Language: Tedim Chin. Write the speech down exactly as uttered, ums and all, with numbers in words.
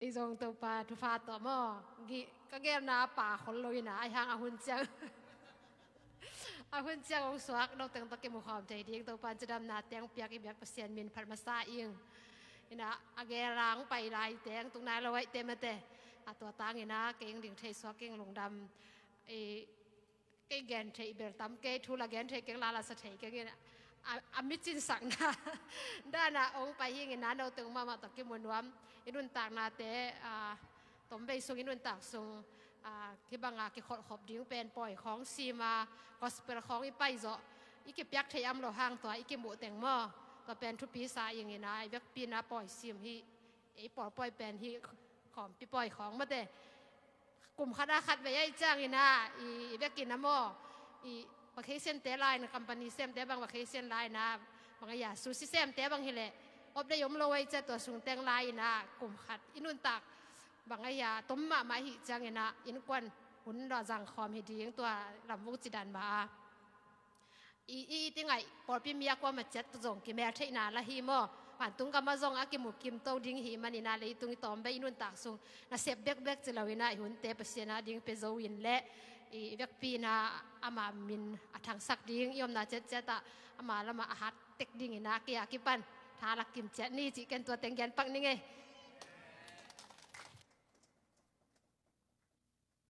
Ei zong Topa thupha tawh maw, gih ka gelna a pa khol lo ina, ahi hang a hun ciang a hun ciang hong suak no teng tawh kimu khawm thei ding, Topa in cidamna teng piak i biak Pasian min phat masa ing. Ina a gel a hong pai lai teng tung nai lo aih te mate, a tua tang ina kei ing ding thei suak ing lungdam. Ei, kei gen thei bel tam kei, thu la gen thei keng, la la sa thei keng in a, a mi cinsakna dana hong pai hing ina, no teng mahmah tawh kimu nuam. I nuntaknate, a, tomvei sung i nuntak sung, a, kibanga kikholhkhop ding pen pawi khawng sima, gospel khawng i pai zawh i kipiak thei am lo hang tua i kimuh teng maw, tua pen thupi sa ing ina, i vekpi ina pawi sim hi. Ei pawl pawi pen hi, khawmpi pawi khawng mate. Kum khat a khat vei aih ciang ina, i, i vekin a maw, i vacation te lai ina, company semte bang vacation lai ina, bang a ia sushi semte bang hileh off day om lo aih ciang tua sung teng lai ina, kum khat i nuntak bang a ia tom mahmah ahi ciang ina, innkuan hun dawh zang khawm hi ding, tua lam vung cidan ma a. I, i, i ti ngaih pawlpi mi a kuama ciat zong kimel theihna la hi maw. Vantung gam a zong a kimu kim to ding hi man ina, leitung i tomvei i nuntak sung nasep bekbek ci lo ina, i hunte Pasian a ding pia zo in leh, i, i vekpi ina ama min a thangsak ding, i omna ciatciat ah ama lamah a hat tek ding ina, kei a kipan tha lak kim ciat ni cih ken tua teng gen pak ning ei.